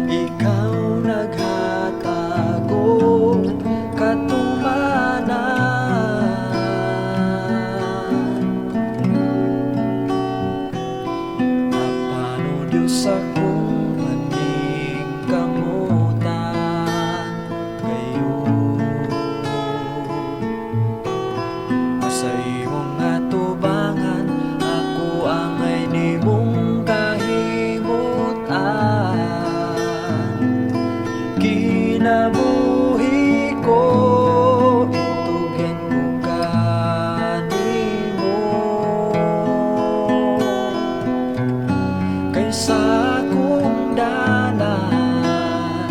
Ikaw naghatag og katumanan. Apan, O Diyos, akong paningkamutan kayo sa imong atubangan, ako angay nimong kahimutan. Kinabuhi ko, itugyan ko kanimo, kay sa akong dalan,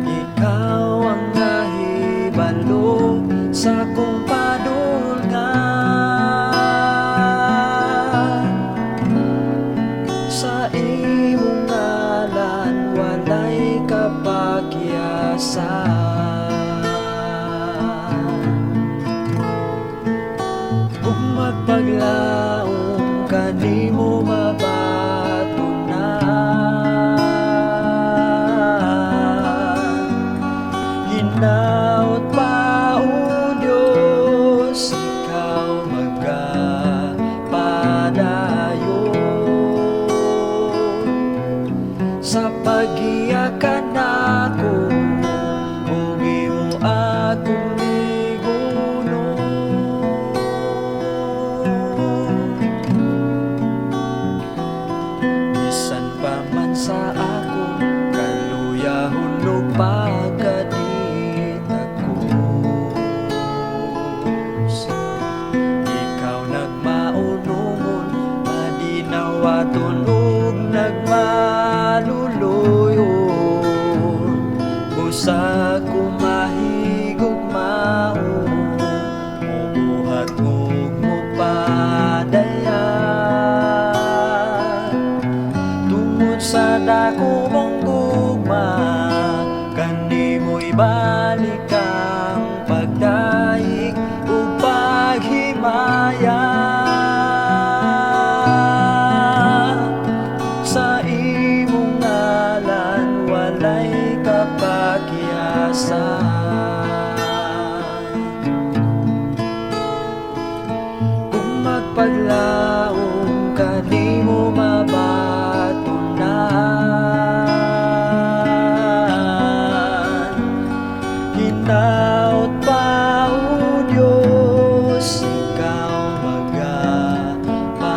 ikaw ang nahibalo sa akong padulngan. Sa imong ngalan, walay kapakyasan. Ug magpaglaom kanimo mabatunan. Hinaot pa, O Diyos, ikaw magapadayon sa pag-iya kanako ug imo akong ligunon. Bisan pa man sa akong kaluyahon ug pagkaditakos, ikaw nagmaunungon, madinawaton ug nagmaluluyon. Busa ko mahigugmaon, mobuhat ug mopadayag tungod sa dako mong gugma. Kanimo ibalik ang pagdaig ug paghimaya sa imong ngalan, walay kapakyasan. Kung magpaglaom kanimo mabatunan. Hinaot pa, O Diyos, ikaw magapadayon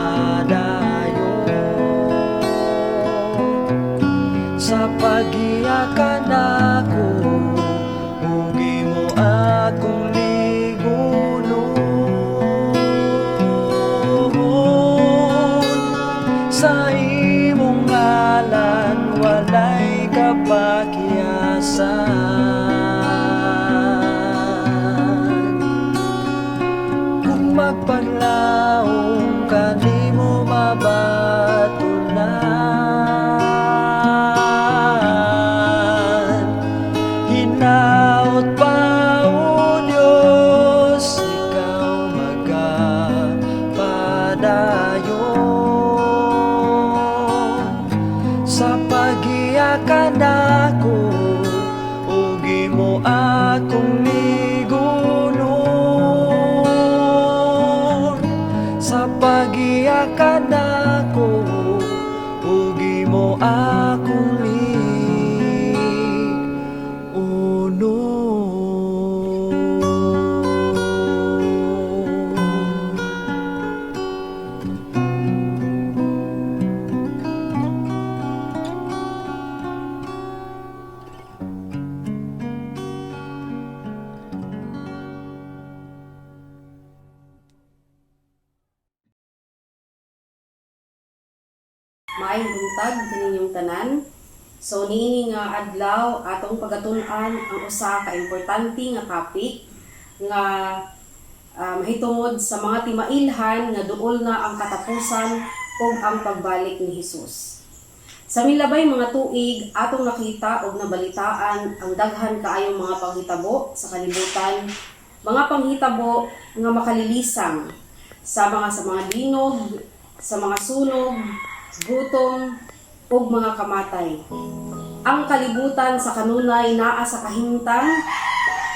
sa pag-iya kanako ug imo akong ligunon. Sa imong ngalan, walay kapakyasan. Kung magpaglaom kanimo mabatunan. Hinaot pa, O Diyos, ikaw magapadayon sa pag-iya kanako ug imo akong ligunon. Sa pag-iya kanako ug imo akong ligunon. Maayong buntag kaninyong tanan. So niini nga adlaw, atong pagatun-an ang usa ka importante nga topic nga mahitungod sa mga timailhan nga duol na ang katapusan ug ang pagbalik ni Hesus. Sa milabay mga tuig, atong nakita og nabalitaan ang daghan kaayong mga panghitabo sa kalibutan, mga panghitabo nga makalilisang sa mga linog, sa mga sunog, gutom, ug mga kamatay. Ang kalibutan sa kanunay naa sa kahimtang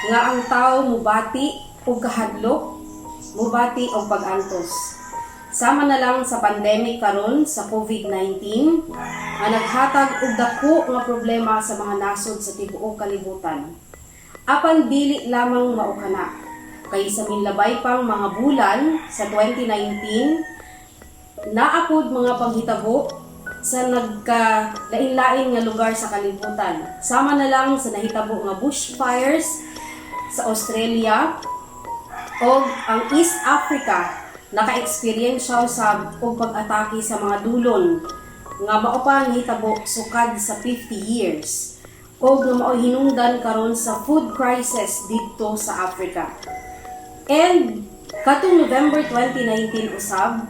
nga ang tao mubati og kahadlok, mubati og pag-antos. Sama na lang sa pandemic karon sa COVID-19 nga naghatag og dako nga problema sa mga nasod sa tibuok kalibutan. Apan dili lamang mao kana kay sa minlabay pang mga bulan sa 2019, naa pod mga panghitabo sa nagka-lain-lain nga lugar sa kalibutan. Sama na lang sa nahitabo nga bushfires sa Australia o ang East Africa, naka-experience sa og pag-atake sa mga dulon nga mao pa nahitabo sukad sa 50 years o nga mao hinungdan karon sa food crisis didto sa Africa. And katong November 2019 usab,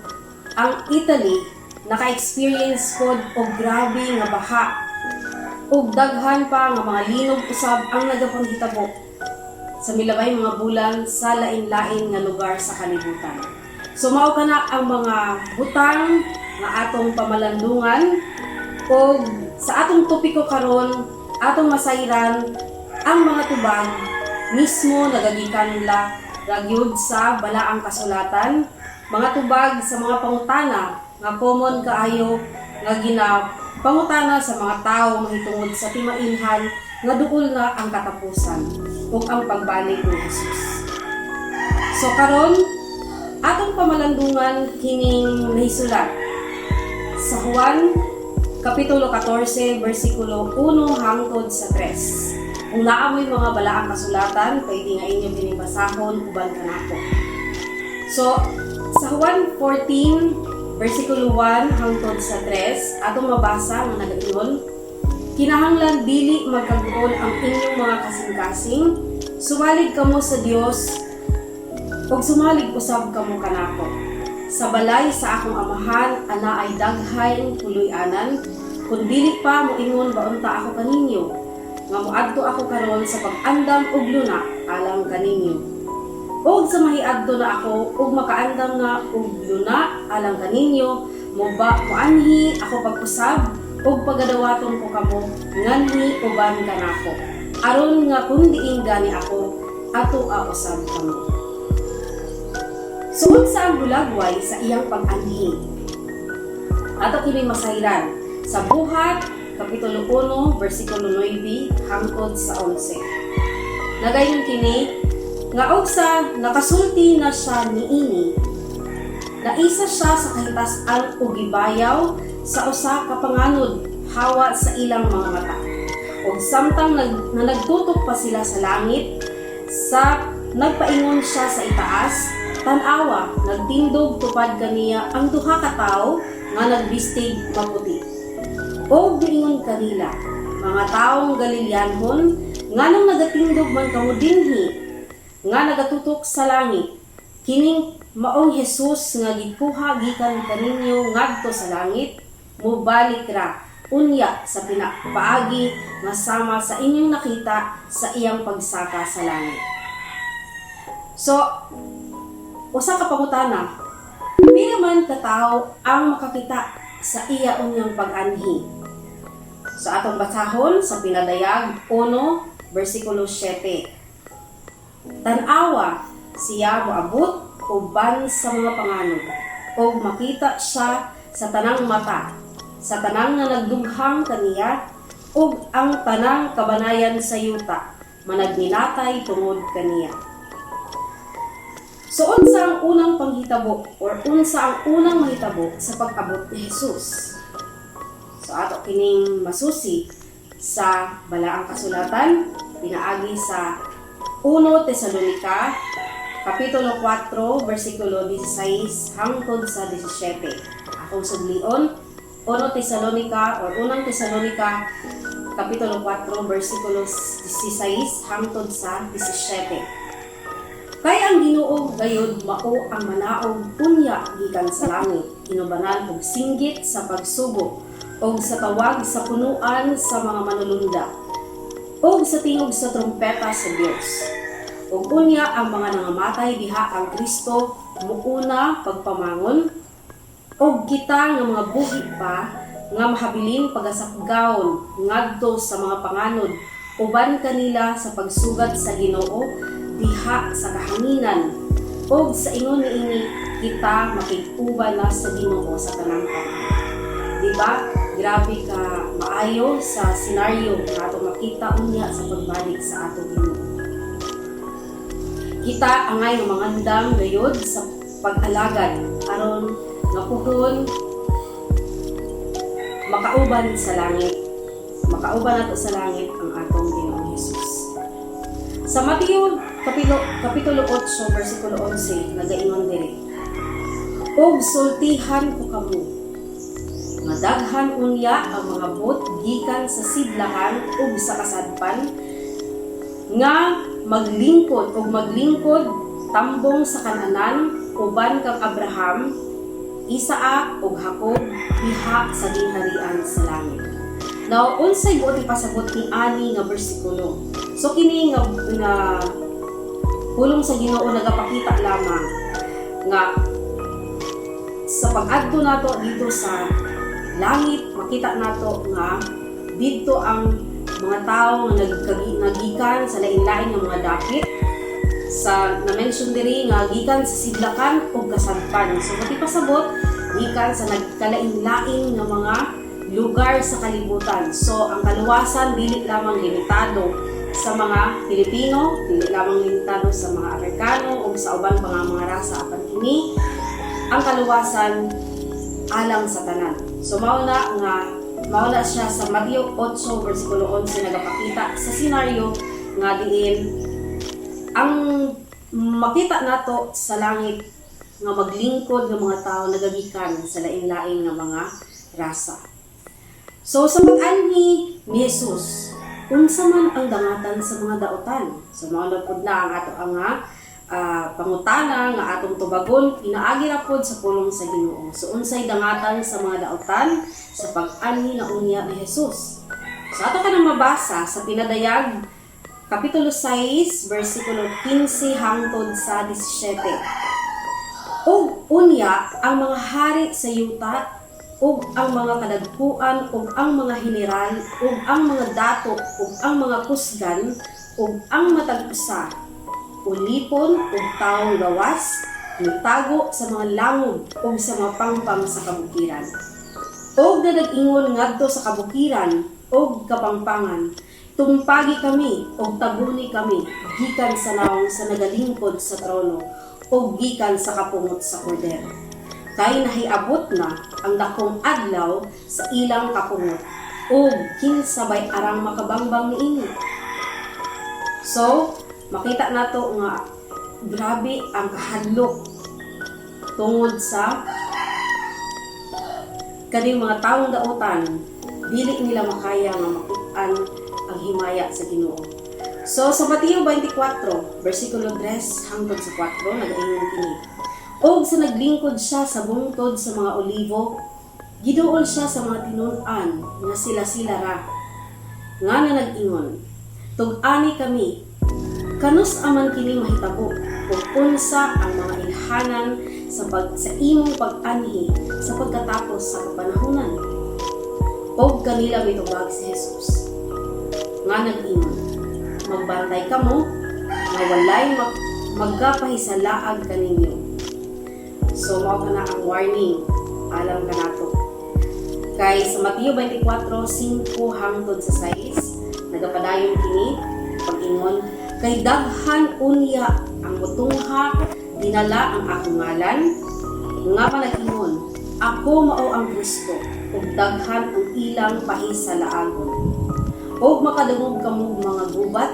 ang Italy naka-experience pod og grabe nga baha ug daghan pa nga mga linog usab ang nagapanghitabo sa milabay mga bulan sa lain-lain nga lugar sa kalibutan. So mao kana ang mga butang nga atong pamalandungan, ug sa atong topiko karon, atong masayran ang mga tubag mismo nagagikan la ragyod sa Balaang Kasulatan, mga tubag sa mga pangutana nga common kaayo nga ginapangutana sa mga tao mahitungod sa timainhan nga duol na ang katapusan ug ang pagbalik ni Jesus. So karon, atong pamalandungan kining nahisulat sa Juan Kapitulo 14 versikulo 1 hangtod sa 3. Kung naa mo'y mga Balaang Kasulatan, pwede nga inyong kining basahon uban kanako. So, sa Juan 14 versikulo 1 hangtod sa 3, atong mabasa nga nagaingon, "Kinahanglan dili magkaguol ang inyong mga kasing-kasing, sumalig kamo sa Dios ug sumalig usab kamo kanako. Sa balay sa akong Amahan anaay daghay puloy-anan. Kun dili pa, moingon ba unta ako kaninyo nga moadto ako karon sa pag-andam og luna alang kaninyo? Ug sa mahiadto na ako ug makaandam na og luna alang kaninyo, mo ba moanhi ako pag-usab ug pagadawaton ko kamo nganhi uban kanako, aron nga kun diin gani ako, ato usab kamo." So unsa ang hulagway sa iyang pag-anhi? Ato kini masayran sa Buhat Kapitulo 1 versikulo 9 hangtod sa 11. Nagaingon kini nga og sa nakasulti na siya niini, naisa siya sa kahitas-an ug gibayaw sa usa ka panganod hawa sa ilang mga mata. Ug samtang na nagtutok pa sila sa langit sa nagpaingon siya sa itaas, tan-awa, nagtindog tupad kaniya ang duha ka tawo nga nagbistig maputi. Ug niingon kanila, "Mga taong Galileanhon, nganong nagatindog man kamo dinhi nga nagatutok sa langit? Kining maong Jesus nga gikuha gikan kaninyo ngadto sa langit, mobalik ra unya sa pinapaagi nga sama sa inyong nakita sa iyang pagsaka sa langit." So, usa ka pangutana, pila man ka tawo ang makakita sa iya unyang pag-anhi? Sa atong basahon sa Pinadayag 1 versikulo 7. "Tan-awa, siya moabot uban sa mga panganod, ug makita siya sa tanang mata, sa tanang nga nagdughang kaniya, ug ang tanang kabanayan sa yuta managminatay tungod kaniya." So unsa ang unang panghitabo or unsa ang unang mahitabo sa pag-abot ni Jesus? So ato kining masusi sa Balaang Kasulatan pinaagi sa 1 Tesalonica Kapitulo 4 versikulo 16 hangtod sa 17. Akong sublion, 1 Tesalonica or Unang Tesalonica Kapitulo 4 versikulo 16 hangtod sa 17. "Kay ang Ginoo gayud mao ang manaog unya gikan sa langit, inubanan og singgit sa pagsugo og sa tawag sa punuan sa mga manulunda ug sa tingog sa trumpeta sa Dios. Ug unya ang mga nangamatay diha kang Kristo muuna pagpamangon, ug kita nga mga buhi pa nga mahabilin pagasakgawon ngadto sa mga panganod uban kanila sa pagsugat sa Ginoo diha sa kahanginan, ug sa ingon niini kita makig-uban na sa Ginoo sa tanang panahon. Di ba? Grabe ka maayo sa senaryo nga atong makita unya sa pagbalik sa atong Ginoo. Kita angay nga mangandam gayud sa pag-alagad aron nga puhon makauban sa langit. Makauban nato sa langit ang atong Ginoong Hesus. Sa Mateo kapitulo 8 versikulo 11, nagaingon diri: "Og sultihan ko kamo nga daghan unya ang mga bot gikan sa sidlakan ug sa kasadpan nga maglingkod ug maglingkod tambong sa kananan uban kang Abraham, Isaac ug Jacob diha sa gingharian sa langit." Now, unsay buot ipasabot ni ani nga bersikulo? So kini nga pulong sa Ginoo nagapakita lamang nga sa pag-adto nato dito sa langit, makita nato nga didto ang mga tao nga nagikan sa lain-lain nga mga dapit, sa na-mention diri nga gikan sa sidlakan ug kasadpan. So pati pasabot gikan sa nagkalain-lain nga mga lugar sa kalibutan. So ang kaluwasan dili lamang limitado sa mga Pilipino, dili lamang limitado sa mga Amerikano o sa uban pa nga mga rasa, apan kini ang kaluwasan alang sa tanan. So mao na siya sa Mateo 8 versikulo 11, nagapakita sa senaryo nga diin ang makita nato sa langit nga maglingkod nga mga tao nagagikan sa lain-lain nga mga rasa. So sa pag-anhi ni Jesus, unsa man ang dangatan sa mga dautan? So mao na pud na ang ato ang pangutana nga atong tubagon inaagi ra pod sa pulong sa Ginoo. So unsay dangatan sa mga dautan sa pag-anhi na unya ni Jesus? So ato ka nang mabasa sa Pinadayag kapitulo 6 versikulo 15 hangtod sa 17. "Ug unya ang mga hari sa yuta ug ang mga kadagkuan ug ang mga general ug ang mga dato ug ang mga kusgan ug ang matag usa, ulipon ug taong gawas, nitago sa mga langob ug sa mga pangpang sa kabukiran. Ug nag-ingon ngadto sa kabukiran ug kapangpangan, 'Tumpagi kami ug tabuni kami gikan sa nawong sa nagalingkod sa trono ug gikan sa kapungot sa Kordero. Kay nahiabot na ang dakong adlaw sa ilang kapungot, ug kinsa bay arang makabangbang niini?'" So, makita nato nga grabe ang kahadlok tungod sa kaning mga taong dautan, dili nila makaya nga makit-an ang himaya sa Ginoo. So sa Mateo 24 versikulo 3 hangtod sa 4, nagaingon kini: "Og sa naglingkod siya sa bungtod sa mga olivo, giduol siya sa mga tinun-an nga sila-sila ra nga na nag-ingon, 'Tug-ani kami, kanus-a man kini mahitabo, ug unsa ang mga ilhanan sa imong pag-anhi sa pagkatapos sa kapanahunan?' Og kanila mitubag si Jesus nga nag-ingon, 'Magbantay kamo nga walay magkapahisalaag kaninyo.'" So mao kana ang warning alang kanato. Kay sa Mateo 24:5 hangtod sa 6, nagapadayon kini pag-ingon: "Kay daghan unya ang mutungha dinala ang akong ngalan nga manag-ingon, 'Ako mao ang Kristo,' ug daghan ang ilang pahisalaagon. Ug makadungog kamo mga gubat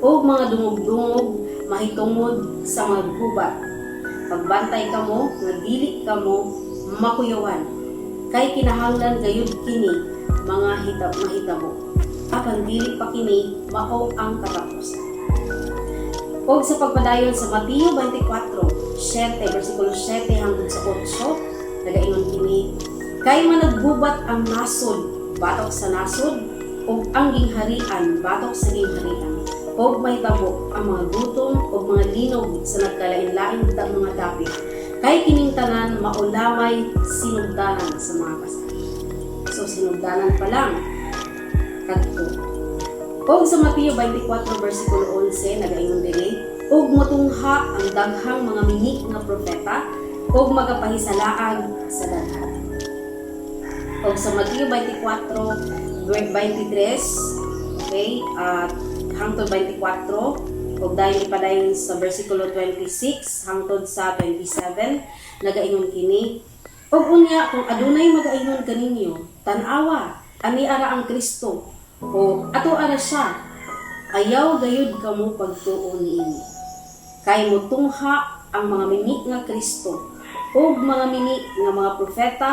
ug mga dungog-dungog mahitungod sa mga gubat. Pagbantay kamo nga dili kamo makuyawan, kay kinahanglan gayud kini mga mahitabo, apan dili pa kini mao ang katapusan." Ug sa pagpadayon sa Mateo 24:7, versikulo 7 hangtod sa 8, nagaingon kini: "Kay managgubat ang nasod batok sa nasod ug ang gingharian batok sa gingharian, ug mahitabo ang mga gutom ug mga linog sa nagkalain-lain mga dapit. Kay kining tanan mao lamay sinugdanan sa mga kasakit." So sinugdanan pa lang kadto. Og sa Mateo 24 versikulo 11, nagaingon diri, "Ug motungha ang daghang mga mingi nga propeta ug magapahisalaag sa daghan." Og sa Mateo 24 23, okay, at hangtod 24 ug dayon ipadayon sa versikulo 26 hangtod sa 27, nagaingon kini, "Ug unya kung adunay magaingon kaninyo, 'Tan-awa, ani ara ang Kristo,' o 'Ato ara siya,' ayaw gayud kamo pagtuo niini. Kay motungha ang mga mingi nga Kristo ug mga mingi nga mga propeta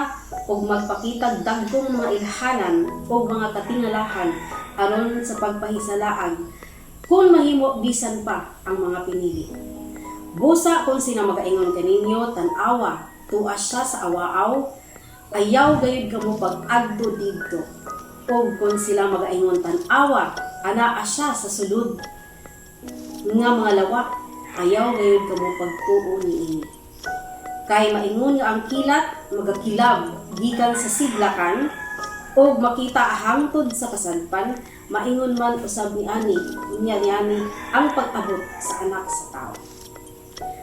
ug magpakitag dagkong mga ilhanan ug mga katingalahan aron sa pagpahisalaag, kung mahimo, bisan pa ang mga pinili. Busa kung sila magaingon kaninyo, 'Tan-awa, tua siya sa awaaw,' ayaw gayud kamo pag-adto didto. Ug kung sila magaingon, 'Tan-awa, anaa siya sa sulod nga mga lawa,' ayaw gayud kamo pagtuo niini. Kay maingon nga ang kilat magakilab gikan sa sidlakan ug makita hangtod sa kasadpan, maingon man usab ni ani unya niani ang pag-abot sa Anak sa Tao."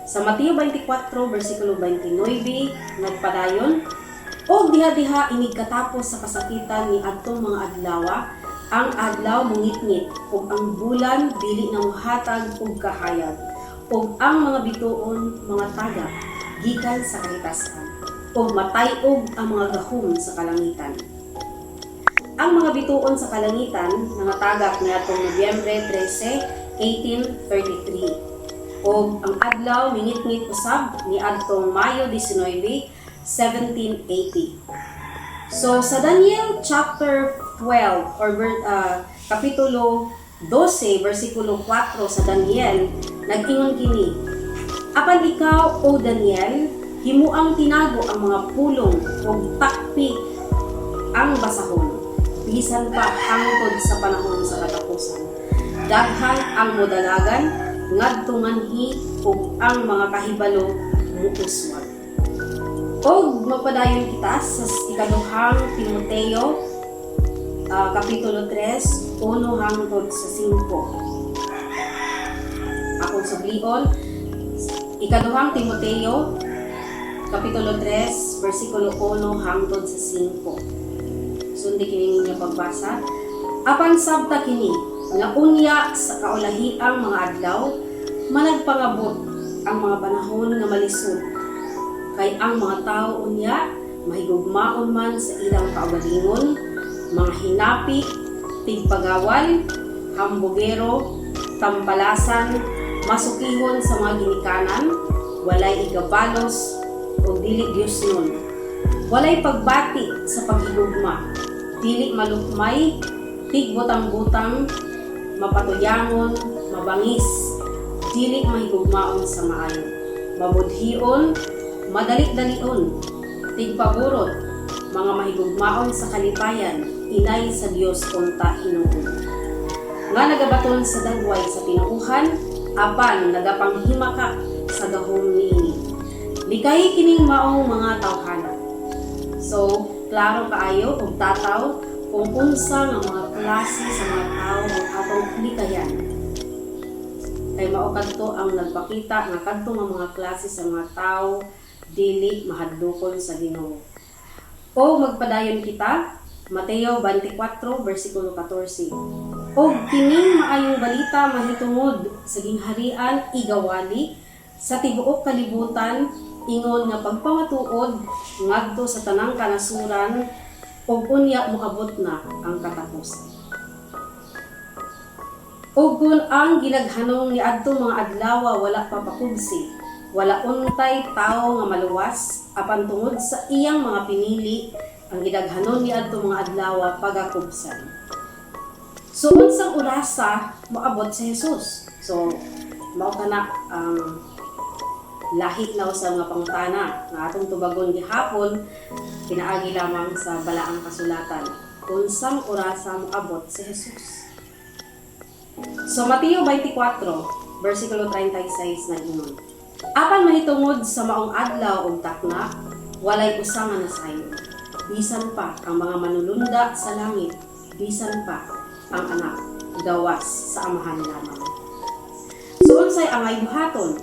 Sa Mateo 24 versikulo 29, nagpadayon, "Og diha-diha inig katapos sa kasakitan ni adtong mga adlawa, ang adlaw mungitngit ug ang bulan dili na mohatag og kahayag ug ang mga bituon mga tagak gikan sa kahitasan ug matay-og ang mga gahom sa kalangitan." Ang mga bituon sa kalangitan nangatagak niadtong Nobyembre 13, 1833. Ug ang adlaw mingitngit usab niadtong Mayo 19, 1780. So sa Daniel chapter 12 or kapitulo 12 versikulo 4 sa Daniel, nag-ingon kini, "Apan ikaw, O Daniel, himuang tinago ang mga pulong ug takpi ang basahon bisan pa hangtod sa panahon sa katapusan. Daghan ang modalagan ngadto nganhi ug ang mga kahibalo muuswag." Og magpadayon kita sa Ikaduhang Timoteo kapitulo 3, 1 hangtod sa 5. Akong sublion, Ikaduhang Timoteo kapitulo 3, versikulo 1 hangtod sa 5. Sundi kini ninyo pagbasa. "Apan sabta kini nga unya sa kaulahiang mga adlaw managpangabot ang mga panahon nga malisod. Kay ang mga tao unya mahigugmaon man sa ilang kaugalingon, mga hinapi, tigpagawal, hambugero, tampalasan, masukihon sa mga ginikanan, walay igabalos o dili Diyosnon. Walay pagbati sa paghigugma, dili malukmay, tigbutang-butang, mapatuyangon, mabangis, dili mahigugmaon sa maayo, mabudhion, madali-dalion, tigpaburot, mga mahigugmaon sa kalipayan, inay sa Dios unta hinuon. Nga nagabaton sa dagway sa tinuohan, apan nagapanghimakak sa gahom niini. Likay kining maong mga tawhana." So, klaro kaayo ug tataw kung unsa nga mga klase sa mga tao ang atong likayan. Kay mao kadto ang nagpakita nga kadto nga mga klase sa mga tao dili mahadlokon sa Ginoo. O magpadayon kita, Mateo 24 versikulo 14. "Og kining maayong balita mahitungod sa gingharian igawali sa tibuok kalibutan ingon nga pagpamatuod ngadto sa tanang kanasuran ug unya moabot na ang katapusan." "Ug kung ang gilaghanong niadto mga adlaw wala pa pakubsi, wala untay tawo nga maluwas, apan tungod sa iyang mga pinili, ang gidaghanon niadto mga adlaw pagakubsan." So unsang orasa moabot si Jesus? So mao kana ang lahi na sa mga pangutana nga atong tubagon gihapon pinaagi lamang sa balaang kasulatan. Unsang orasa moabot si Jesus? So Mateo 24 versikulo 36, nag-ingon, "Apan mahitungod sa maong adlaw ug takna, walay usa nga nasayon. Bisan pa ang mga manulunda sa langit, bisan pa ang Anak, gawas sa Amahan lamang. So unsay angay buhaton?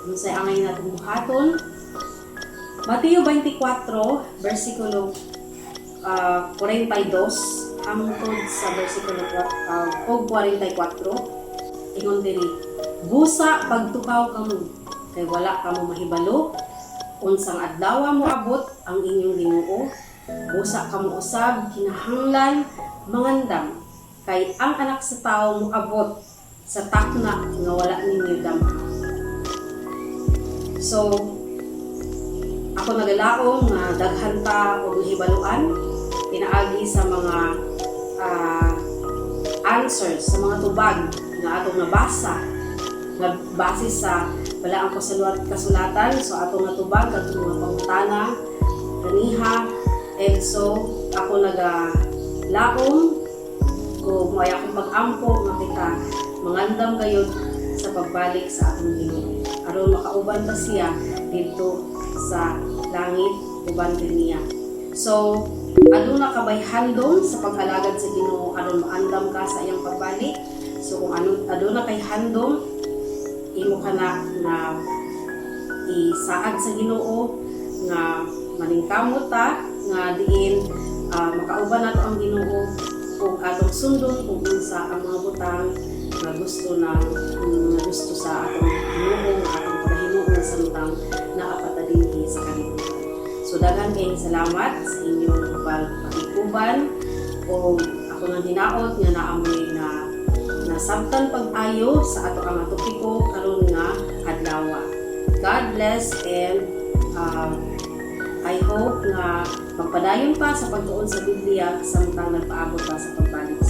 Unsay angay natong buhaton? Mateo 24 versikulo 42 hangtod sa versikulo og 44, ingon diri: "Busa pagtukaw kamo, kay wala kamo mahibalo unsang adlaw moabot ang inyong Ginoo. Busa kamo usab kinahanglan mangandam, kay ang Anak sa Tawo moabot sa takna nga wala ninyo damha." So ako nagalaom nga daghan ta og nahibaluan pinaagi sa mga answers sa mga tubag nga atong nabasa nga base sa Balaang Kasulatan. So atong natubag atong mga pangutana kaniha, and so ako nagalaom o may akong pag-ampo nga kita mangandam gayud sa pagbalik sa atong Ginoo aron makauban ta siya didto sa langit, uban din niya. So aduna ka bay handom sa pag-alagad sa Ginoo aron maandam ka sa iyang pagbalik? So kung ano aduna kay handom, imo ka na na isaad sa Ginoo nga maningkamot ta nga diin makauban nato ang Ginoo ug atong sundon kung unsa ang mga butang nga gusto sa atong Ginoo nga atong pagahimuon samtang naa pa ta dinhi sa kalibutan. So daghan kayong salamat sa inyong pagpakig-uban o ako nang hinaot nga naa moy na nasabtan pag-ayo sa ato ang topiko karon nga adlaw. God bless and I hope nga magpadayon pa sa pagtuon sa Biblia samtang nagpaabot pa sa pagbalik.